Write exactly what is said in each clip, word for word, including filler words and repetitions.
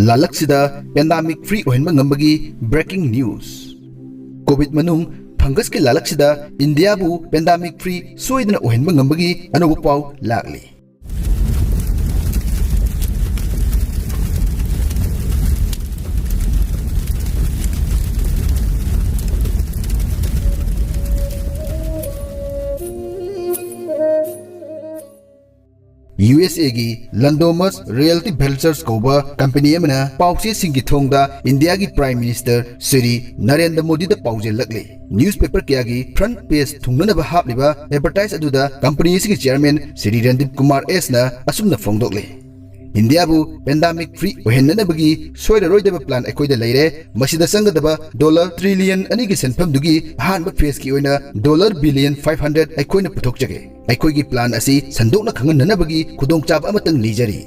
ꯂꯥꯂꯛꯁꯤꯗ pandemic free ꯑꯣꯏꯍꯟꯕ ꯉꯝꯕꯒꯤ breaking news꯫ COVID ꯃꯅꯨꯡ fungus ꯀꯤ ꯂꯥꯂꯛꯁꯤꯗ ꯏꯟꯗꯤꯌꯥꯕꯨ pandemic free ꯁꯣꯏꯗꯅ ꯑꯣꯏꯍꯟꯕ ꯉꯝꯕꯒꯤ ꯑꯅꯧꯕ ꯄꯥꯎ ꯂꯥꯛꯂꯤ꯫ ꯌꯨ ꯑꯦꯁ ꯑꯦ ꯒꯤ Landomus Realty Ventures ꯀꯧꯕ company ꯑꯃꯅ ꯄꯥꯎꯆꯦꯁꯤꯡꯒꯤ ꯊꯣꯡꯗ ꯏꯟꯗꯤꯌꯥꯒꯤ Prime Minister Shri Narendra ꯃꯣꯗꯤꯗ ꯄꯥꯎꯖꯦꯜꯂꯛꯂꯤ꯫ Newspaper ꯀꯌꯥꯒꯤ front page ꯊꯨꯡꯅꯅꯕ ꯍꯥꯞꯂꯤꯕ advertise ꯑꯗꯨꯗ company ꯑꯁꯤꯒꯤ chairman ꯁ꯭ꯔꯤ ꯔꯟꯗꯤꯞ ꯀꯨꯃꯥꯔ ꯑꯦꯁꯅ ꯑꯁꯨꯝꯅ ꯐꯣꯡꯗꯣꯛꯂꯤ, "ꯏꯟꯗꯤꯌꯥꯕꯨ pandemic free ꯑꯣꯏꯍꯟꯅꯅꯕꯒꯤ ꯁꯣꯏꯔꯔꯣꯏꯗꯕ plan ꯑꯩꯈꯣꯏꯗ ꯂꯩꯔꯦ꯫ ꯃꯁꯤꯗ ꯆꯪꯒꯗꯕ dollar trillion ꯑꯅꯤꯒꯤ ꯁꯦꯟꯐꯝꯗꯨꯒꯤ ꯑꯍꯥꯟꯕ phase ꯀꯤ ꯑꯣꯏꯅ dollar billion five hundred ꯑꯩꯈꯣꯏꯅ ꯄꯨꯊꯣꯛꯆꯒꯦ꯫ ꯑꯩꯈꯣꯏꯒꯤ plan ꯑꯁꯤ ꯁꯟꯗꯣꯛꯅ ꯈꯪꯍꯟꯅꯅꯕꯒꯤ ꯈꯨꯗꯣꯡꯆꯥꯕ ꯑꯃꯇꯪ ꯅꯤꯖꯔꯤ",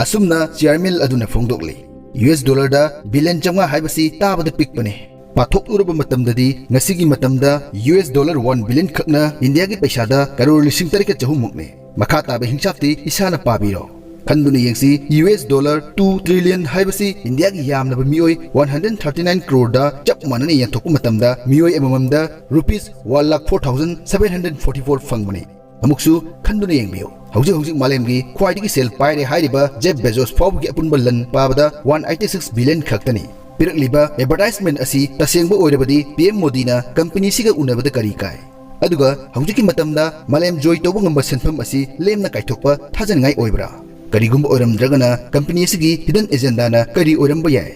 ꯑꯁꯨꯝꯅ chairman ꯑꯗꯨꯅ ꯐꯣꯡꯗꯣꯛꯂꯤ꯫ ꯌꯨ ꯑꯦꯁ dollar ꯗ billion ꯆꯥꯝꯃꯉꯥ ꯍꯥꯏꯕꯁꯤ ꯇꯥꯕꯗ ꯄꯤꯛꯄꯅꯤ꯫ ꯄꯥꯊꯣꯛꯂꯨꯔꯕ ꯃꯇꯝꯗꯗꯤ ꯉꯁꯤꯒꯤ ꯃꯇꯝꯗ U S dollar one billion ꯈꯛꯅ ꯏꯟꯗꯤꯌꯥꯒꯤ ꯄꯩꯁꯥꯗ ꯀꯔꯣꯔ ꯂꯤꯁꯤꯡ ꯇꯔꯦꯠꯀ ꯆꯍꯨꯝꯃꯨꯛꯅꯤ꯫ ꯃꯈꯥ ꯇꯥꯕ ꯍꯤꯡꯁꯥꯞꯇꯤ ꯏꯁꯥꯅ ꯄꯥꯕꯤꯔꯣ꯫ ꯈꯟꯗꯨꯅ ꯌꯦꯡꯁꯤ, U S dollar two trillion ꯍꯥꯏꯕꯁꯤ ꯏꯟꯗꯤꯌꯥꯒꯤ ꯌꯥꯝꯂꯕ ꯃꯤꯑꯣꯏ one hundred thirty nine crore ꯗ ꯆꯞ ꯃꯥꯟꯅꯅ ꯌꯦꯟꯊꯣꯛꯄ ꯃꯇꯝꯗ ꯃꯤꯑꯣꯏ ꯑꯃꯃꯝꯗ rupees one lakh four thousand seven hundred forty four ꯐꯪꯕꯅꯤ꯫ ꯑꯃꯨꯛꯁꯨ ꯈꯟꯗꯨꯅ ꯌꯦꯡꯕꯤꯌꯨ꯫ ꯍꯧꯖꯤꯛ ꯍꯧꯖꯤꯛ ꯃꯥꯂꯦꯝꯒꯤ ꯈ꯭ꯋꯥꯏꯗꯒꯤ ꯁꯦꯜ ꯄꯥꯏꯔꯦ ꯍꯥꯏꯔꯤꯕ ꯖꯦꯐ ꯕꯦꯖꯣꯁ ꯐꯥꯎꯕꯒꯤ ꯑꯄꯨꯟꯕ ꯂꯟ ꯄꯥꯕꯗ one eighty six billion ꯈꯛꯇꯅꯤ꯫ ꯄꯤꯔꯛꯂꯤꯕ advertisement ꯑꯁꯤ ꯇꯁꯦꯡꯕ ꯑꯣꯏꯔꯕꯗꯤ ꯄꯤ ꯑꯦꯝ ꯃꯣꯗꯤꯅ company ꯁꯤꯒ ꯎꯅꯕꯗ ꯀꯔꯤ ꯀꯥꯏ? ꯑꯗꯨꯒ ꯍꯧꯖꯤꯛꯀꯤ ꯃꯇꯝꯗ ꯃꯥꯂꯦꯝ ꯖꯣꯏ ꯇꯧꯕ ꯉꯝꯕ ꯁꯦꯟꯐꯝ ꯑꯁꯤ ꯂꯦꯝꯅ ꯀꯥꯏꯊꯣꯛꯄ ꯊꯥꯖꯅꯤꯡꯉꯥꯏ ꯑꯣꯏꯕ꯭ꯔꯥ? ꯀꯔꯤꯒꯨꯝꯕ ꯑꯣꯏꯔꯝꯗ꯭ꯔꯒꯅ company ꯑꯁꯤꯒꯤ hidden agenda ꯅ ꯀꯔꯤ ꯑꯣꯏꯔꯝꯕ ꯌꯥꯏ?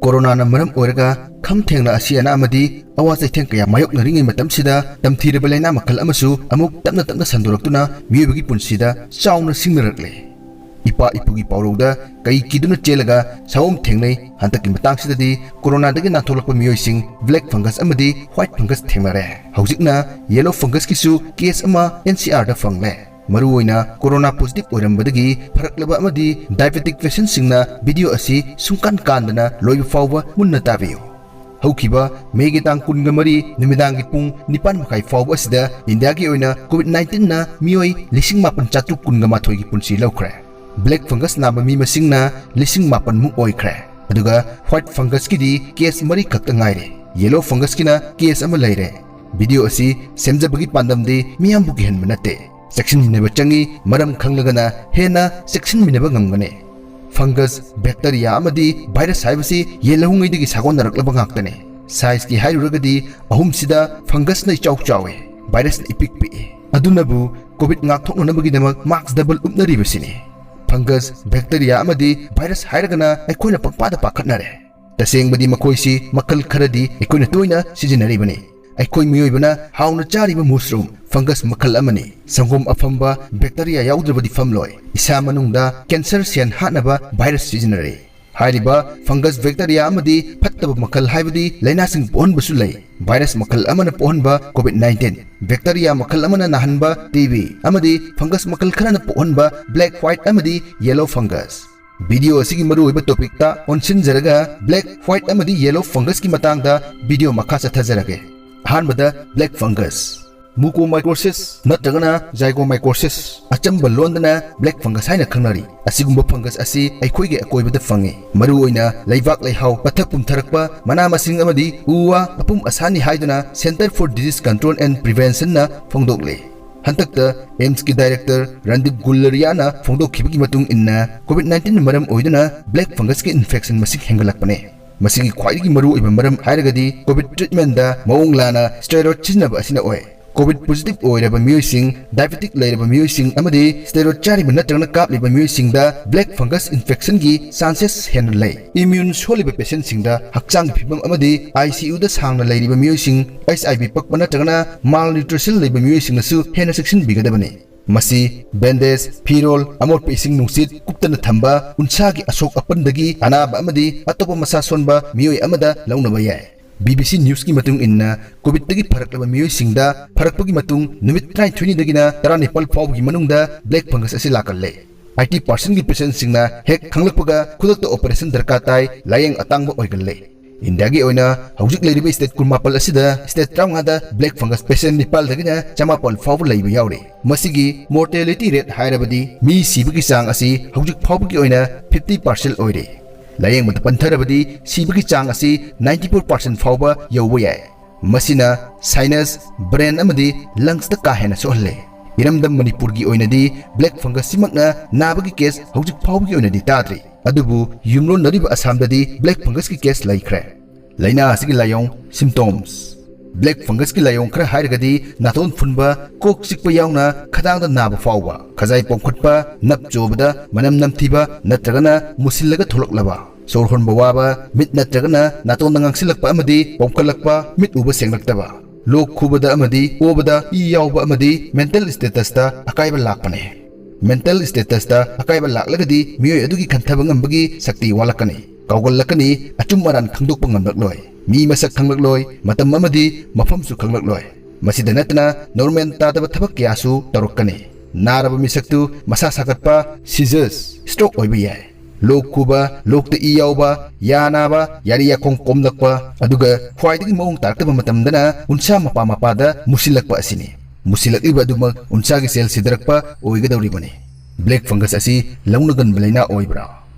ꯀꯣꯔꯣꯅꯥꯅ ꯃꯔꯝ ꯑꯣꯏꯔꯒ ꯈꯝ ꯊꯦꯡꯅ ꯑꯁꯤ ꯑꯅꯥ ꯑꯃꯗꯤ ꯑꯋꯥ ꯆꯩꯊꯦꯡ ꯀꯌꯥ ꯃꯥꯌꯣꯛꯅꯔꯤꯉꯩ ꯃꯇꯝꯁꯤꯗ, ꯇꯝꯊꯤꯔꯕ ꯂꯥꯏꯅꯥ ꯃꯈꯜ ꯑꯃꯁꯨ ꯑꯃꯨꯛ ꯇꯞꯅ ꯇꯞꯅ ꯁꯟꯗꯣꯔꯛꯇꯨꯅ ꯃꯤꯑꯣꯏꯕꯒꯤ ꯄꯨꯟꯁꯤꯗ ꯆꯥꯎꯅ ꯁꯤꯡꯅꯔꯛꯂꯦ꯫ ꯏꯄꯥ ꯏꯄꯨꯒꯤ ꯄꯥꯎꯔꯧꯗ "ꯀꯩ ꯀꯤꯗꯨꯅ ꯆꯦꯜꯂꯒ ꯁꯥꯑꯣꯝ ꯊꯦꯡꯅꯩ"꯫ ꯍꯟꯗꯛꯀꯤ ꯃꯇꯥꯡꯁꯤꯗꯗꯤ ꯀꯣꯔꯣꯅꯥꯗꯒꯤ ꯅꯥꯟꯊꯣꯛꯂꯛꯄ ꯃꯤꯑꯣꯏꯁꯤꯡ black fungus ꯑꯃꯗꯤ white fungus ꯊꯦꯡꯅꯔꯦ꯫ ꯍꯧꯖꯤꯛꯅ yellow fungus ꯀꯤꯁꯨ case ꯑꯃ ꯑꯦꯟ ꯁꯤ ꯑꯥꯔꯗ ꯐꯪꯂꯦ꯫ ꯃꯔꯨꯑꯣꯏꯅ ꯀꯣꯔꯣꯅꯥ positive ꯑꯣꯏꯔꯝꯕꯗꯒꯤ ꯐꯔꯛꯂꯕ ꯑꯃꯗꯤ diabetic patient ꯁꯤꯡꯅ video ꯑꯁꯤ ꯁꯨꯡꯀꯥꯟ ꯀꯥꯟꯗꯅ ꯂꯣꯏꯕ ꯐꯥꯎꯕ ꯃꯨꯟꯅ ꯇꯥꯕꯤꯌꯨ꯫ ꯍꯧꯈꯤꯕ ꯃꯦꯒꯤ ꯇꯥꯡ ꯀꯨꯟꯒ ꯃꯔꯤ ꯅꯨꯃꯤꯗꯥꯡꯒꯤ ꯄꯨꯡ ꯅꯤꯄꯥꯟ ꯃꯈꯥꯏ ꯐꯥꯎꯕ ꯑꯁꯤꯗ ꯏꯟꯗꯤꯌꯥꯒꯤ ꯑꯣꯏꯅ COVID nineteen ꯅ ꯃꯤꯑꯣꯏ ꯂꯤꯁꯤꯡ ꯃꯥꯄꯟ ꯆꯥꯇ꯭ꯔꯨꯛ ꯀꯨꯟꯒ ꯃꯥꯊꯣꯏꯒꯤ ꯄꯨꯟꯁꯤ ꯂꯧꯈ꯭ꯔꯦ꯫ Black fungus ꯅꯥꯕ ꯃꯤ ꯃꯁꯤꯡꯅ ꯂꯤꯁꯤꯡ ꯃꯥꯄꯟ ꯃꯨꯛ ꯑꯣꯏꯈ꯭ꯔꯦ꯫ ꯑꯗꯨꯒ white fungusꯀꯤꯗꯤ case ꯃꯔꯤ ꯈꯛꯇ ꯉꯥꯏꯔꯦ꯫ Yellow fungusꯀꯤꯅ case ꯑꯃ ꯂꯩꯔꯦ꯫ Video ꯑꯁꯤ ꯁꯦꯝꯖꯕꯒꯤ ꯄꯥꯟꯗꯝꯗꯤ ꯃꯤꯌꯥꯝꯕꯨ ꯀꯤꯍꯟꯕ ꯅꯠꯇꯦ꯫ ꯆꯦꯛꯁꯤꯟꯃꯤꯟꯅꯕ ꯆꯪꯏ, ꯃꯔꯝ ꯈꯪꯂꯒꯅ ꯍꯦꯟꯅ ꯆꯦꯛꯁꯤꯟꯃꯤꯟꯅꯕ ꯉꯝꯒꯅꯤ꯫ Fungus, bacteria ꯑꯃꯗꯤ virus ꯍꯥꯏꯕꯁꯤ ꯌꯦꯜ ꯍꯧꯉꯩꯗꯒꯤ ꯁꯥꯒꯣꯟꯅꯔꯛꯂꯕ ꯉꯥꯛꯇꯅꯤ꯫ Sizeꯀꯤ ꯍꯥꯏꯔꯨꯔꯒꯗꯤ ꯑꯍꯨꯝꯁꯤꯗ fungusꯅ ꯏꯆꯥꯎ ꯆꯥꯎꯏ, virusꯅ ꯏꯄꯤꯛ ꯄꯤꯛꯏ꯫ ꯑꯗꯨꯅꯕꯨ COVID ꯉꯥꯛꯊꯣꯛꯅꯅꯕꯒꯤꯗꯃꯛ mask double ꯎꯞꯅꯔꯤꯕꯁꯤꯅꯤ꯫ Fungus, bacteria ꯑꯃꯗꯤ virus ꯍꯥꯏꯔꯒꯅ ꯑꯩꯈꯣꯏꯅ ꯄꯪꯄꯥꯗ ꯄꯥꯈꯠꯅꯔꯦ꯫ ꯇꯁꯦꯡꯕꯗꯤ ꯃꯈꯣꯏꯁꯤ ꯃꯈꯜ ꯈꯔꯗꯤ ꯑꯩꯈꯣꯏꯅ ꯇꯣꯏꯅ ꯁꯤꯖꯤꯟꯅꯔꯤꯕꯅꯤ꯫ ꯑꯩꯈꯣꯏ ꯃꯤꯑꯣꯏꯕꯅ ꯍꯥꯎꯅ ꯆꯥꯔꯤꯕ mushroom, fungus ꯃꯈꯜ ꯑꯃꯅꯤ꯫ ꯁꯪꯒꯣꯝ ꯑꯐꯝꯕ bacteria ꯌꯥꯎꯗ꯭ꯔꯕꯗꯤ ꯐꯝꯂꯣꯏ꯫ ꯏꯁꯥ ꯃꯅꯨꯡꯗ cancer ꯁꯦꯟ ꯍꯥꯠꯅꯕ virus ꯁꯤꯖꯤꯟꯅꯔꯦ꯫ ꯍꯥꯏꯔꯤꯕ fungus, bacteria ꯑꯃꯗꯤ ꯐꯠꯇꯕ ꯃꯈꯜ ꯍꯥꯏꯕꯗꯤ ꯂꯥꯏꯅꯥꯁꯤꯡ ꯄꯣꯛꯍꯟꯕꯁꯨ ꯂꯩ꯫ Virus ꯃꯈꯜ ꯑꯃꯅ ꯄꯣꯛꯍꯟꯕ COVID nineteen, bacteria ꯃꯈꯜ ꯑꯃꯅ ꯅꯥꯍꯟꯕ TB, ꯑꯃꯗꯤ fungus ꯃꯈꯜ ꯈꯔꯅ ꯄꯣꯛꯍꯟꯕ black, white ꯑꯃꯗꯤ yellow fungus꯫ Video ꯑꯁꯤꯒꯤ ꯃꯔꯨꯑꯣꯏꯕ topicꯇ ꯑꯣꯟꯁꯤꯟꯖꯔꯒ black, white ꯑꯃꯗꯤ yellow fungusꯀꯤ ꯃꯇꯥꯡꯗ video ꯃꯈꯥ ꯆꯠꯊꯖꯔꯒꯦ꯫ ꯑꯍꯥꯟꯕꯗ black fungus꯫ Mucormycosis ꯅꯠꯇ꯭ꯔꯒꯅ zygomycosis, ꯑꯆꯝꯕ ꯂꯣꯟꯗꯅ black fungus ꯍꯥꯏꯅ ꯈꯪꯅꯔꯤ꯫ ꯑꯁꯤꯒꯨꯝꯕ fungus ꯑꯁꯤ ꯑꯩꯈꯣꯏꯒꯤ ꯑꯀꯣꯏꯕꯗ ꯐꯪꯉꯤ꯫ ꯃꯔꯨꯑꯣꯏꯅ ꯂꯩꯕꯥꯛ ꯂꯩꯍꯥꯎ ꯄꯠꯊ ꯄꯨꯝꯊꯔꯛꯄ, ꯃꯅꯥ ꯃꯁꯤꯡ ꯑꯃꯗꯤ ꯎ ꯋꯥ ꯑꯄꯨꯝ ꯑꯁꯥꯅꯤ ꯍꯥꯏꯗꯨꯅ Centre for Disease Control and Preventionꯅ ꯐꯣꯡꯗꯣꯛꯂꯤ꯫ ꯍꯟꯗꯛꯇ AIIMSꯀꯤ director ꯔꯟꯗꯤꯞ ꯒꯨꯂꯔꯤꯌꯥꯅ ꯐꯣꯡꯗꯣꯛꯈꯤꯕꯒꯤ ꯃꯇꯨꯡ ꯏꯟꯅ, COVID nineteen ꯃꯔꯝ ꯑꯣꯏꯗꯨꯅ black fungusꯀꯤ infection ꯃꯁꯤꯡ ꯍꯦꯟꯒꯠꯂꯛꯄꯅꯤ꯫ ꯃꯁꯤꯒꯤ ꯈ꯭ꯋꯥꯏꯗꯒꯤ ꯃꯔꯨꯑꯣꯏꯕ ꯃꯔꯝ ꯍꯥꯏꯔꯒꯗꯤ COVID treatmentꯗ ꯃꯑꯣꯡ ꯂꯥꯟꯅ steroid ꯁꯤꯖꯤꯟꯅꯕ ꯑꯁꯤꯅ ꯑꯣꯏ꯫ COVID positive ꯑꯣꯏꯔꯕ ꯃꯤꯑꯣꯏꯁꯤꯡ, diabetic ꯂꯩꯔꯕ ꯃꯤꯑꯣꯏꯁꯤꯡ ꯑꯃꯗꯤ steroid ꯆꯥꯔꯤꯕ ꯅꯠꯇ꯭ꯔꯒꯅ ꯀꯥꯞꯂꯤꯕ ꯃꯤꯑꯣꯏꯁꯤꯡꯗ black fungus infectionꯒꯤ chances ꯍꯦꯟꯅ ꯂꯩ꯫ Immune ꯁꯣꯜꯂꯤꯕ patientꯁꯤꯡꯗ ꯍꯛꯆꯥꯡꯒꯤ ꯐꯤꯕꯝ ꯑꯃꯗꯤ ICUꯗ ꯁꯥꯡꯅ ꯂꯩꯔꯤꯕ ꯃꯤꯑꯣꯏꯁꯤꯡ, HIV ꯄꯛꯄ ꯅꯠꯇ꯭ꯔꯒꯅ malnutrition ꯂꯩꯕ ꯃꯤꯑꯣꯏꯁꯤꯡꯅꯁꯨ ꯍꯦꯟꯅ ꯆꯦꯛꯁꯤꯟꯕꯤꯒꯗꯕꯅꯤ꯫ ꯃꯁꯤ bandage, ꯐꯤꯔꯣꯜ, ꯑꯃꯣꯠꯄ ꯏꯁꯤꯡ ꯅꯨꯡꯁꯤꯠ ꯀꯨꯞꯇꯅ ꯊꯝꯕ, ꯎꯟꯁꯥꯒꯤ ꯑꯁꯣꯛ ꯑꯄꯟꯗꯒꯤ ꯑꯅꯥꯕ ꯑꯃꯗꯤ ꯑꯇꯣꯞꯄ ꯃꯁꯥ ꯁꯣꯟꯕ ꯃꯤꯑꯣꯏ ꯑꯃꯗ ꯂꯧꯅꯕ ꯌꯥꯏ꯫ BBC Newsꯀꯤ ꯃꯇꯨꯡ ꯏꯟꯅ, COVIDꯇꯒꯤ ꯐꯔꯛꯂꯕ ꯃꯤꯑꯣꯏꯁꯤꯡꯗ ꯐꯔꯛꯄꯒꯤ ꯃꯇꯨꯡ ꯅꯨꯃꯤꯠ ꯇꯔꯥꯅꯤꯊꯣꯏꯅꯤꯗꯒꯤꯅ ꯇꯔꯥꯅꯤꯄꯥꯜ ꯐꯥꯎꯕꯒꯤ ꯃꯅꯨꯡꯗ black fungus ꯑꯁꯤ ꯂꯥꯛꯀꯜꯂꯦ꯫ IT personꯒꯤ patientꯁꯤꯡꯅ ꯍꯦꯛ ꯈꯪꯂꯛꯄꯒ ꯈꯨꯗꯛꯇ operation ꯗꯔꯀꯥꯔ ꯇꯥꯏ, ꯂꯥꯌꯦꯡ ꯑꯇꯥꯡꯕ ꯑꯣꯏꯒꯜꯂꯦ꯫ ꯏꯟꯗꯤꯌꯥꯒꯤ ꯑꯣꯏꯅ ꯍꯧꯖꯤꯛ ꯂꯩꯔꯤꯕ ꯁ꯭ꯇꯦꯠ ꯀꯨꯟꯃꯥꯄꯜ ꯑꯁꯤꯗ ꯁ꯭ꯇꯦꯠ ꯇꯔꯥꯃꯉꯥꯗ ꯕ꯭ꯂꯦꯛ ꯐꯪꯒꯁ ꯄꯦꯁꯦꯟ ꯅꯤꯄꯥꯜꯗꯒꯤꯅ ꯆꯃꯥꯄꯜ ꯐꯥꯎꯕ ꯂꯩꯕ ꯌꯥꯎꯔꯤ꯫ ꯃꯁꯤꯒꯤ ꯃꯣꯔꯇꯦꯂꯤꯇꯤ ꯔꯦꯠ ꯍꯥꯏꯔꯕꯗꯤ ꯃꯤ ꯁꯤꯕꯒꯤ ꯆꯥꯡ ꯑꯁꯤ ꯍꯧꯖꯤꯛ ꯐꯥꯎꯕꯒꯤ ꯑꯣꯏꯅ ꯐꯤꯐꯇꯤ ꯄꯥꯔꯁꯦꯟ ꯑꯣꯏꯔꯤ꯫ ꯂꯥꯌꯦꯡꯕꯗ ꯄꯟꯊꯔꯕꯗꯤ ꯁꯤꯕꯒꯤ ꯆꯥꯡ ꯑꯁꯤ ꯅꯥꯏꯟꯇꯤ ꯐꯣꯔ ꯄꯥꯔꯁꯦꯟ ꯐꯥꯎꯕ ꯌꯧꯕ ꯌꯥꯏ꯫ ꯃꯁꯤꯅ ꯁꯥꯏꯅꯁ, ꯕ꯭ꯔꯦꯟ ꯑꯃꯗꯤ ꯂꯪꯁꯇ ꯀꯥ ꯍꯦꯟꯅ ꯁꯣꯛꯍꯜꯂꯦ꯫ ꯏꯔꯝꯗꯝ ꯃꯅꯤꯄꯨꯔꯒꯤ ꯑꯣꯏꯅꯗꯤ ꯕ꯭ꯂꯦꯛ ꯐꯪꯒꯁ ꯁꯤꯃꯛꯅ ꯅꯥꯕꯒꯤ ꯀꯦꯁ ꯍꯧꯖꯤꯛ ꯐꯥꯎꯕꯒꯤ ꯑꯣꯏꯅꯗꯤ ꯇꯥꯗ꯭ꯔꯤ꯫ ꯑꯗꯨꯕꯨ ꯌꯨꯝꯂꯣꯟꯅꯔꯤꯕ ꯑꯁꯥꯝꯗꯗꯤ ꯕ꯭ꯂꯦꯛ ꯐꯪꯒꯁꯀꯤ ꯀꯦꯁ ꯂꯩꯈ꯭ꯔꯦ꯫ ꯂꯥꯏꯅꯥ ꯑꯁꯤꯒꯤ ꯂꯥꯏꯑꯣꯡ, ꯁꯤꯝꯇꯣꯝꯁ꯫ ꯕ꯭ꯂꯦꯛ ꯐꯪꯒꯁꯀꯤ ꯂꯥꯏꯑꯣꯡ ꯈꯔ ꯍꯥꯏꯔꯒꯗꯤ ꯅꯥꯇꯣꯟ ꯐꯨꯟꯕ, ꯀꯣꯛ ꯆꯤꯛꯄ ꯌꯥꯎꯅ ꯈꯗꯥꯡꯗ ꯅꯥꯕ ꯐꯥꯎꯕ, ꯈꯖꯥꯏ ꯄꯣꯝꯈꯠꯄ, ꯅꯞ ꯆꯣꯕꯗ ꯃꯅꯝ ꯅꯝꯊꯤꯕ ꯅꯠꯇ꯭ꯔꯒꯅ ꯃꯨꯁꯤꯜꯂꯒ ꯊꯣꯛꯂꯛꯂꯕ, ꯁꯣꯔ ꯍꯣꯟꯕ ꯋꯥꯕ, ꯃꯤꯠ ꯅꯠꯇ꯭ꯔꯒꯅ ꯅꯥꯇꯣꯟꯗ ꯉꯥꯡꯁꯤꯜꯂꯛꯄ ꯑꯃꯗꯤ ꯄꯣꯝꯈꯠꯂꯛꯄ, ꯃꯤꯠ ꯎꯕ ꯁꯦꯡꯂꯛꯇꯕ, ꯂꯣꯛ ꯈꯨꯕꯗ ꯑꯃꯗꯤ ꯑꯣꯕꯗ ꯏ ꯌꯥꯎꯕ ꯑꯃꯗꯤ ꯃꯦꯟꯇꯦꯜ ꯁ꯭ꯇꯦꯇꯁꯇ ꯑꯀꯥꯏꯕ ꯂꯥꯛꯄꯅꯤ꯫ ꯃꯦꯟꯇꯦꯜ ꯁ꯭ꯇꯦꯇꯁꯇ ꯑꯀꯥꯏꯕ ꯂꯥꯛꯂꯒꯗꯤ ꯃꯤꯑꯣꯏ ꯑꯗꯨꯒꯤ ꯈꯟꯊꯕ ꯉꯝꯕꯒꯤ ꯁꯛꯇꯤ ꯋꯥꯠꯂꯛꯀꯅꯤ, ꯀꯥꯎꯒꯜꯂꯛꯀꯅꯤ, ꯑꯆꯨꯝ ꯑꯔꯥꯟ ꯈꯪꯗꯣꯛꯄ ꯉꯝꯂꯛꯂꯣꯏ, ꯃꯤ ꯃꯁꯛ ꯈꯪꯂꯛꯂꯣꯏ, ꯃꯇꯝ ꯑꯃꯗꯤ ꯃꯐꯝꯁꯨ ꯈꯪꯂꯛꯂꯣꯏ꯫ ꯃꯁꯤꯗ ꯅꯠꯇꯅ ꯅꯣꯔꯃꯦꯜ ꯇꯥꯗꯕ ꯊꯕꯛ ꯀꯌꯥꯁꯨ ꯇꯧꯔꯛꯀꯅꯤ꯫ ꯅꯥꯔꯕ ꯃꯤꯁꯛꯇꯨ ꯃꯁꯥ ꯁꯥꯒꯠꯄ, ꯁꯤꯖꯔꯁ, ꯁ꯭ꯇ꯭ꯔꯣꯛ ꯑꯣꯏꯕ ꯌꯥꯏ꯫ ꯂꯣꯛ ꯈꯨꯕ, ꯂꯣꯛꯇ ꯏ ꯌꯥꯎꯕ, ꯌꯥ ꯅꯥꯕ, ꯌꯥꯔꯤ ꯌꯥꯈꯣꯡ ꯀꯣꯝꯂꯛꯄ, ꯑꯗꯨꯒ ꯈ꯭ꯋꯥꯏꯗꯒꯤ ꯃꯑꯣꯡ ꯇꯥꯔꯛꯇꯕ ꯃꯇꯝꯗꯅ ꯎꯟꯁꯥ ꯃꯄꯥ ꯃꯄꯥꯗ ꯃꯨꯁꯤꯜꯂꯛꯄ ꯑꯁꯤꯅꯤ꯫ ꯃꯨꯁꯤꯜꯂꯛꯂꯤꯕ ꯑꯗꯨꯃꯛ ꯎꯟꯁꯥꯒꯤ ꯁꯦꯜ ꯁꯤꯊꯔꯛꯄ ꯑꯣꯏꯒꯗꯧꯔꯤꯕꯅꯤ꯫ ꯕ꯭ꯂꯦꯛ ꯐꯪꯒꯁ ꯑꯁꯤ ꯂꯧꯅꯒꯟꯕ ꯂꯥꯏꯅꯥ ꯑꯣꯏꯕ꯭ꯔꯥ?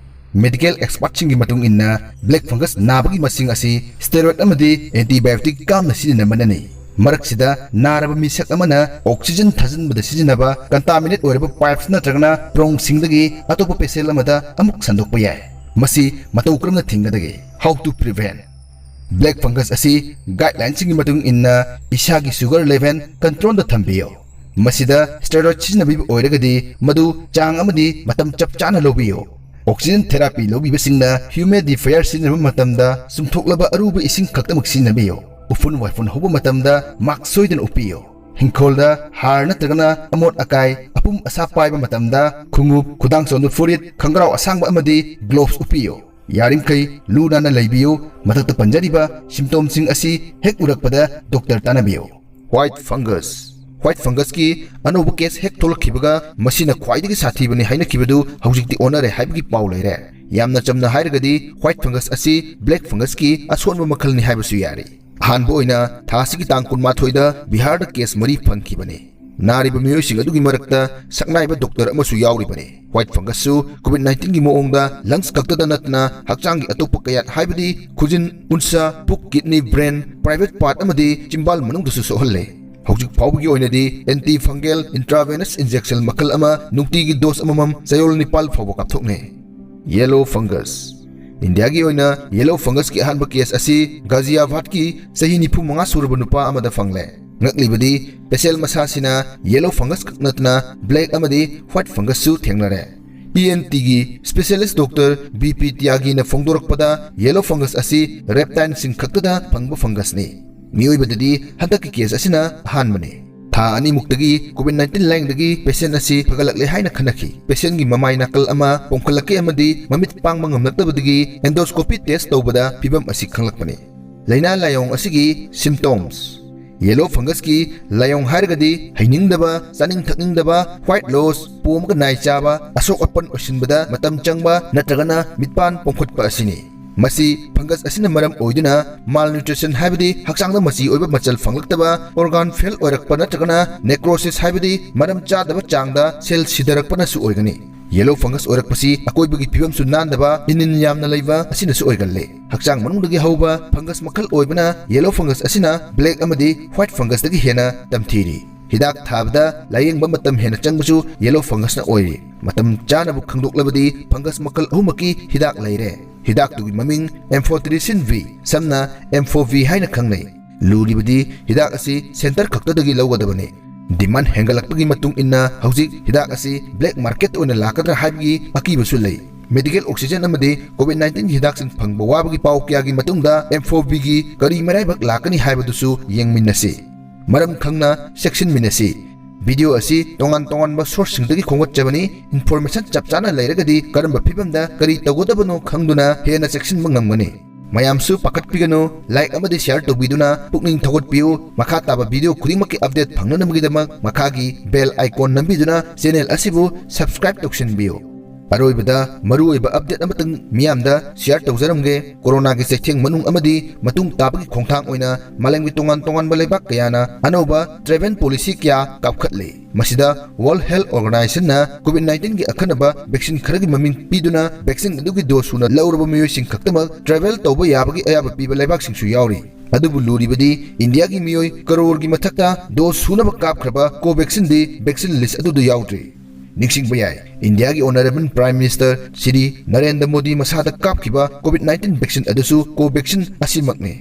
ꯃꯦꯗꯤꯀꯦꯜ ꯑꯦꯛꯁꯄꯔꯠꯁꯤꯡꯒꯤ ꯃꯇꯨꯡ ꯏꯟꯅ, ꯕ꯭ꯂꯦꯛ ꯐꯪꯒꯁ ꯅꯥꯕꯒꯤ ꯃꯁꯤꯡ ꯑꯁꯤ ꯁ꯭ꯇꯦꯔꯣꯏꯗ ꯑꯃꯗꯤ ꯑꯦꯟꯇꯤꯕꯥꯏꯑꯣꯇꯤꯛ ꯀꯥꯝꯅ ꯁꯤꯖꯤꯟꯅꯕꯅꯅꯤ꯫ ꯃꯔꯛꯁꯤꯗ ꯅꯥꯔꯕ ꯃꯤꯁꯛ ꯑꯃꯅ ꯑꯣꯛꯁꯤꯖꯟ ꯊꯥꯖꯤꯟꯕꯗ ꯁꯤꯖꯤꯟꯅꯕ ꯀꯟꯇꯥꯃꯤꯅꯦꯠ ꯑꯣꯏꯔꯕ ꯄꯥꯏꯞꯁ ꯅꯠꯇ꯭ꯔꯒꯅ ꯄ꯭ꯔꯣꯡꯁꯤꯡꯗꯒꯤ ꯑꯇꯣꯞꯄ ꯄꯦꯁꯦꯟ ꯑꯃꯗ ꯑꯃꯨꯛ ꯁꯟꯗꯣꯛꯄ ꯌꯥꯏ꯫ ꯃꯁꯤ ꯃꯇꯧ ꯀꯔꯝꯅ ꯊꯤꯡꯒꯗꯒꯦ? How to prevent? ꯕ꯭ꯂꯦꯛ ꯐꯪꯒꯁ ꯑꯁꯤ ꯒꯥꯏꯗꯂꯥꯏꯟꯁꯤꯡꯒꯤ ꯃꯇꯨꯡ ꯏꯟꯅ ꯏꯁꯥꯒꯤ ꯁꯨꯒꯔ ꯂꯦꯚꯦꯜ ꯀꯟꯇ꯭ꯔꯣꯜꯗ ꯊꯝꯕꯤꯌꯨ꯫ ꯃꯁꯤꯗ ꯁ꯭ꯇꯦꯔꯣꯏꯗ ꯁꯤꯖꯤꯟꯅꯕꯤꯕ ꯑꯣꯏꯔꯒꯗꯤ ꯃꯗꯨ ꯆꯥꯡ ꯑꯃꯗꯤ ꯃꯇꯝ ꯆꯞ ꯆꯥꯅ ꯂꯧꯕꯤꯌꯨ꯫ ꯑꯣꯛꯁꯤꯖꯟ ꯊꯦꯔꯥꯄꯤ ꯂꯧꯕꯤꯕꯁꯤꯡꯅ ꯍ꯭ꯌꯨꯃꯤꯗꯤꯐꯥꯌꯔ ꯁꯤꯖꯤꯟꯅꯕ ꯃꯇꯝꯗ ꯆꯨꯝꯊꯣꯛꯂꯕ ꯑꯔꯨꯕ ꯏꯁꯤꯡ ꯈꯛꯇꯃꯛ ꯁꯤꯖꯤꯟꯅꯕꯤꯌꯨ꯫ ꯎꯐꯨꯟ ꯋꯥꯏꯐꯨꯟ ꯍꯧꯕ ꯃꯇꯝꯗ ꯃꯥꯛꯁ ꯁꯣꯏꯗꯅ ꯎꯞꯄꯤꯌꯨ꯫ ꯏꯪꯈꯣꯜꯗ ꯍꯥꯔ ꯅꯠꯇ꯭ꯔꯒꯅ ꯑꯃꯣꯠ ꯑꯀꯥꯏ, ꯑꯄꯨꯝ ꯑꯁꯥ ꯄꯥꯏꯕ ꯃꯇꯝꯗ ꯈꯣꯡꯎꯞ, ꯈꯨꯗꯥꯡ ꯆꯣꯟꯕ ꯐꯨꯔꯤꯠ, ꯈꯪꯒ꯭ꯔꯥꯎ ꯑꯁꯥꯡꯕ ꯑꯃꯗꯤ ꯒ꯭ꯂꯣꯚꯁ ꯎꯞꯄꯤꯌꯨ꯫ ꯌꯥꯔꯤꯃꯈꯩ ꯂꯨ ꯅꯥꯟꯅ ꯂꯩꯕꯤꯌꯨ꯫ ꯃꯊꯛꯇ ꯄꯟꯖꯔꯤꯕ ꯁꯤꯝꯇꯣꯝꯁꯤꯡ ꯑꯁꯤ ꯍꯦꯛ ꯎꯔꯛꯄꯗ ꯗꯣꯛꯇꯔ ꯇꯥꯟꯅꯕꯤꯌꯨ꯫ ꯋꯥꯏꯠ ꯐꯪꯒꯁ꯫ ꯋꯥꯏꯠ ꯐꯪꯒꯁꯀꯤ ꯑꯅꯧꯕ ꯀꯦꯁ ꯍꯦꯛ ꯊꯣꯛꯂꯛꯈꯤꯕꯒ ꯃꯁꯤꯅ ꯈ꯭ꯋꯥꯏꯗꯒꯤ ꯁꯥꯊꯤꯕꯅꯤ ꯍꯥꯏꯅꯈꯤꯕꯗꯨ ꯍꯧꯖꯤꯛꯇꯤ ꯑꯣꯟꯅꯔꯦ ꯍꯥꯏꯕꯒꯤ ꯄꯥꯎ ꯂꯩꯔꯦ꯫ ꯌꯥꯝꯅ ꯆꯝꯅ ꯍꯥꯏꯔꯒꯗꯤ, white fungus ꯑꯁꯤ black fungusꯀꯤ ꯑꯁꯣꯟꯕ ꯃꯈꯜꯅꯤ ꯍꯥꯏꯕꯁꯨ ꯌꯥꯔꯤ꯫ ꯑꯍꯥꯟꯕ ꯑꯣꯏꯅ ꯊꯥ ꯑꯁꯤꯒꯤ ꯇꯥꯡ ꯀꯨꯟꯃꯥꯊꯣꯏꯗ ꯕꯤꯍꯥꯔꯗ case ꯃꯔꯤ ꯐꯪꯈꯤꯕꯅꯤ꯫ ꯅꯥꯔꯤꯕ ꯃꯤꯑꯣꯏꯁꯤꯡ ꯑꯗꯨꯒꯤ ꯃꯔꯛꯇ ꯁꯛꯅꯥꯏꯕ doctor ꯑꯃꯁꯨ ꯌꯥꯎꯔꯤꯕꯅꯤ꯫ White fungusꯁꯨ COVID nineteenꯒꯤ ꯃꯑꯣꯡꯗ lungs ꯈꯛꯇꯗ ꯅꯠꯇꯅ ꯍꯛꯆꯥꯡꯒꯤ ꯑꯇꯣꯞꯄ ꯀꯌꯥꯠ ꯍꯥꯏꯕꯗꯤ ꯈꯨꯖꯤꯟ, ꯎꯟꯁꯥ, ꯄꯨꯛ, kidney, brain, private part ꯑꯃꯗꯤ ꯆꯤꯝꯕꯥꯜ ꯃꯅꯨꯡꯗꯁꯨ ꯁꯣꯛꯍꯜꯂꯦ꯫ ꯍꯧꯖꯤꯛ ꯐꯥꯎꯕꯒꯤ ꯑꯣꯏꯅꯗꯤ antifungal intravenous injection ꯃꯈꯜ ꯑꯃ ꯅꯨꯡꯇꯤꯒꯤ dose ꯑꯃꯃꯝ ꯆꯌꯣꯜ ꯅꯤꯄꯥꯜ ꯐꯥꯎꯕ ꯀꯥꯞꯊꯣꯛꯅꯩ꯫ Yellow fungus꯫ ꯏꯟꯗꯤꯌꯥꯒꯤ ꯑꯣꯏꯅ yellow fungusꯀꯤ ꯑꯍꯥꯟꯕ case ꯑꯁꯤ ꯒꯥꯖꯤꯌꯥꯕꯥꯗꯀꯤ ꯆꯍꯤ ꯅꯤꯐꯨ ꯃꯉꯥ ꯁꯨꯔꯕ ꯅꯨꯄꯥ ꯑꯃꯗ ꯐꯪꯂꯦ꯫ ꯉꯛꯂꯤꯕꯗꯤ, patient ꯃꯁꯥꯁꯤꯅ yellow fungus ꯈꯛ ꯅꯠꯇꯅ black ꯑꯃꯗꯤ white fungusꯁꯨ ꯊꯦꯡꯅꯔꯦ꯫ ENTꯒꯤ specialist doctor B P ꯇꯤꯌꯥꯒꯤꯅ ꯐꯣꯡꯗꯣꯔꯛꯄꯗ, yellow fungus ꯑꯁꯤ reptileꯁꯤꯡ ꯈꯛꯇꯗ ꯐꯪꯕ fungusꯅꯤ꯫ ꯃꯤꯑꯣꯏꯕꯗꯗꯤ ꯍꯟꯗꯛꯀꯤ case ꯑꯁꯤꯅ ꯑꯍꯥꯟꯕꯅꯤ꯫ ꯊꯥ ꯑꯅꯤꯃꯨꯛꯇꯒꯤ COVID nineteen ꯂꯥꯏꯌꯦꯡꯗꯒꯤ patient ꯑꯁꯤ ꯐꯒꯠꯂꯛꯂꯦ ꯍꯥꯏꯅ ꯈꯟꯅꯈꯤ꯫ Patientꯒꯤ ꯃꯃꯥꯏ ꯅꯥꯀꯜ ꯑꯃ ꯄꯣꯝꯈꯠꯂꯛꯀꯦ ꯑꯃꯗꯤ ꯃꯃꯤꯠ ꯄꯥꯡꯕ ꯉꯝꯂꯛꯇꯕꯗꯒꯤ endoscopy test ꯇꯧꯕꯗ ꯐꯤꯚꯝ ꯑꯁꯤ ꯈꯪꯂꯛꯄꯅꯤ꯫ ꯂꯥꯏꯅꯥ ꯂꯥꯏꯑꯣꯡ ꯑꯁꯤꯒꯤ symptoms꯫ Yellow fungusꯀꯤ ꯂꯥꯏꯑꯣꯡ ꯍꯥꯏꯔꯒꯗꯤ ꯍꯩꯅꯤꯡꯗꯕ, ꯆꯥꯅꯤꯡ ꯊꯛꯅꯤꯡꯗꯕ, weight loss, ꯄꯣꯝꯃꯒ ꯅꯥꯏ ꯆꯥꯕ, ꯑꯁꯣꯛ ꯑꯄꯟ ꯑꯣꯏꯁꯤꯟꯕꯗ ꯃꯇꯝ ꯆꯪꯕ ꯅꯠꯇ꯭ꯔꯒꯅ ꯃꯤꯠꯄꯥꯟ ꯄꯣꯝꯈꯠꯄ ꯑꯁꯤꯅꯤ꯫ ꯃꯁꯤ fungus ꯑꯁꯤꯅ ꯃꯔꯝ ꯑꯣꯏꯗꯨꯅ malnutrition ꯍꯥꯏꯕꯗꯤ ꯍꯛꯆꯥꯡꯗ ꯃꯆꯤ ꯑꯣꯏꯕ ꯃꯆꯜ ꯐꯪꯂꯛꯇꯕ, organ fail ꯑꯣꯏꯔꯛꯄ ꯅꯠꯇ꯭ꯔꯒꯅ necrosis ꯍꯥꯏꯕꯗꯤ ꯃꯔꯝ ꯆꯥꯗꯕ ꯆꯥꯡꯗ cell ꯁꯤꯊꯔꯛꯄꯅꯁꯨ ꯑꯣꯏꯒꯅꯤ꯫ Yellow fungus ꯑꯣꯏꯔꯛꯄꯁꯤ ꯑꯀꯣꯏꯕꯒꯤ ꯐꯤꯕꯝꯁꯨ ꯅꯥꯟꯗꯕ, ꯏꯅꯤꯟ ꯌꯥꯝꯅ ꯂꯩꯕ ꯑꯁꯤꯅꯁꯨ ꯑꯣꯏꯒꯜꯂꯤ꯫ ꯍꯛꯆꯥꯡ ꯃꯅꯨꯡꯗꯒꯤ ꯍꯧꯕ fungus ꯃꯈꯜ ꯑꯣꯏꯕꯅ yellow fungus ꯑꯁꯤꯅ black ꯑꯃꯗꯤ white fungusꯇꯒꯤ ꯍꯦꯟꯅ ꯇꯝꯊꯤꯔꯤ꯫ ꯍꯤꯗꯥꯛ ꯊꯥꯕꯗ ꯂꯥꯌꯦꯡꯕ ꯃꯇꯝ ꯍꯦꯟꯅ ꯆꯪꯕꯁꯨ yellow fungusꯅ ꯑꯣꯏꯔꯤ꯫ ꯃꯇꯝ ꯆꯥꯅꯕꯨ ꯈꯪꯗꯣꯛꯂꯕꯗꯤ fungus ꯃꯈꯜ ꯑꯍꯨꯝꯃꯛꯀꯤ ꯍꯤꯗꯥꯛ ꯂꯩꯔꯦ꯫ ꯍꯤꯗꯥꯛꯇꯨꯒꯤ ꯃꯃꯤꯡ amphotericin V, ꯁꯝꯅ M four V ꯍꯥꯏꯅ ꯈꯪꯅꯩ꯫ ꯂꯨꯔꯤꯕꯗꯤ ꯍꯤꯗꯥꯛ ꯑꯁꯤ center ꯈꯛꯇꯗꯒꯤ ꯂꯧꯒꯗꯕꯅꯤ꯫ Demand ꯍꯦꯟꯒꯠꯂꯛꯄꯒꯤ ꯃꯇꯨꯡ ꯏꯟꯅ ꯍꯧꯖꯤꯛ ꯍꯤꯗꯥꯛ ꯑꯁꯤ black market ꯑꯣꯏꯅ ꯂꯥꯛꯀꯗ꯭ꯔꯥ ꯍꯥꯏꯕꯒꯤ ꯑꯀꯤꯕꯁꯨ ꯂꯩ꯫ Medical oxygen ꯑꯃꯗꯤ COVID nineteenꯒꯤ ꯍꯤꯗꯥꯛꯁꯤꯡ ꯐꯪꯕ ꯋꯥꯕꯒꯤ ꯄꯥꯎ ꯀꯌꯥꯒꯤ ꯃꯇꯨꯡꯗ M four Vꯒꯤ ꯀꯔꯤ ꯃꯔꯥꯏꯕꯛ ꯂꯥꯛꯀꯅꯤ ꯍꯥꯏꯕꯗꯨꯁꯨ ꯌꯦꯡꯃꯤꯟꯅꯁꯤ꯫ ꯃꯔꯝ ꯈꯪꯅ ꯆꯦꯛꯁꯤꯟꯃꯤꯟꯅꯁꯤ꯫ Video ꯑꯁꯤ ꯇꯣꯉꯥꯟ ꯇꯣꯉꯥꯟꯕ sourceꯁꯤꯡꯗꯒꯤ ꯈꯣꯝꯒꯠꯆꯕꯅꯤ꯫ Information ꯆꯞ ꯆꯥꯅ ꯂꯩꯔꯒꯗꯤ ꯀꯔꯝꯕ ꯐꯤꯕꯝꯗ ꯀꯔꯤ ꯇꯧꯒꯗꯕꯅꯣ ꯈꯪꯗꯨꯅ ꯍꯦꯟꯅ ꯆꯦꯛꯁꯤꯟꯕ ꯉꯝꯒꯅꯤ꯫ ꯃꯌꯥꯝꯁꯨ ꯄꯥꯈꯠꯄꯤꯒꯅꯨ, like ꯑꯃꯗꯤ share ꯇꯧꯕꯤꯗꯨꯅ ꯄꯨꯛꯅꯤꯡ ꯊꯧꯒꯠꯄꯤꯌꯨ꯫ ꯃꯈꯥ ꯇꯥꯕ video ꯈꯨꯗꯤꯡꯃꯛꯀꯤ update ꯐꯪꯅꯅꯕꯒꯤꯗꯃꯛ ꯃꯈꯥꯒꯤ bell icon ꯅꯝꯕꯤꯗꯨꯅ channel ꯑꯁꯤꯕꯨ subscribe ꯇꯧꯁꯤꯟꯕꯤꯌꯨ꯫ ꯑꯔꯣꯏꯕꯗ ꯃꯔꯨꯑꯣꯏꯕ update ꯑꯃꯇꯪ ꯃꯤꯌꯥꯝꯗ share ꯇꯧꯖꯔꯝꯒꯦ꯫ ꯀꯣꯔꯣꯅꯥꯒꯤ ꯆꯩꯊꯦꯡ ꯃꯅꯨꯡ ꯑꯃꯗꯤ ꯃꯇꯨꯡ ꯇꯥꯕꯒꯤ ꯈꯣꯡꯊꯥꯡ ꯑꯣꯏꯅ ꯃꯥꯂꯦꯝꯒꯤ ꯇꯣꯉꯥꯟ ꯇꯣꯉꯥꯟꯕ ꯂꯩꯕꯥꯛ ꯀꯌꯥꯅ ꯑꯅꯧꯕ travel policy ꯀꯌꯥ ꯀꯥꯞꯈꯠꯂꯤ꯫ ꯃꯁꯤꯗ World Health Organizationꯅ COVID nineteen ꯒꯤ ꯑꯈꯟꯅꯕ vaccine ꯈꯔꯒꯤ ꯃꯃꯤꯡ ꯄꯤꯗꯨꯅ vaccine ꯑꯗꯨꯒꯤ dose ꯁꯨꯅ ꯂꯧꯔꯕ ꯃꯤꯑꯣꯏꯁꯤꯡ ꯈꯛꯇꯃꯛ travel ꯇꯧꯕ ꯌꯥꯕꯒꯤ ꯑꯌꯥꯕ ꯄꯤꯕ ꯂꯩꯕꯥꯛꯁꯤꯡꯁꯨ ꯌꯥꯎꯔꯤ꯫ ꯑꯗꯨꯕꯨ ꯂꯨꯔꯤꯕꯗꯤ ꯏꯟꯗꯤꯌꯥꯒꯤ ꯃꯤꯑꯣꯏ ꯀꯔꯣꯔꯒꯤ ꯃꯊꯛꯇ dose ꯁꯨꯅꯕ ꯀꯥꯞꯈ꯭ꯔꯕ Covaxinꯗꯤ vaccine list ꯑꯗꯨꯗ ꯌꯥꯎꯗ꯭ꯔꯤ꯫ ꯅꯤꯡꯁꯤꯡꯕ ꯌꯥꯏ, ꯏꯟꯗꯤꯌꯥꯒꯤ Honourable Prime Minister Shri Narendra Modi ꯃꯁꯥꯗ ꯀꯥꯞꯈꯤꯕ COVID nineteen vaccine ꯑꯗꯨꯁꯨ Covaxin ꯑꯁꯤꯃꯛꯅꯤ꯫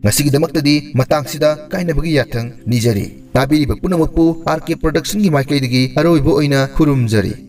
ꯉꯁꯤꯒꯤꯗꯃꯛꯇꯗꯤ ꯃꯇꯥꯡꯁꯤꯗ ꯀꯥꯏꯅꯕꯒꯤ ꯌꯥꯊꯪ ꯅꯤꯖꯔꯤ꯫ ꯇꯥꯕꯤꯔꯤꯕ ꯄꯨꯝꯅꯃꯛꯄꯨ R K Productionꯒꯤ ꯃꯥꯏꯀꯩꯗꯒꯤ ꯑꯔꯣꯏꯕ ꯑꯣꯏꯅ ꯈꯨꯔꯨꯝꯖꯔꯤ꯫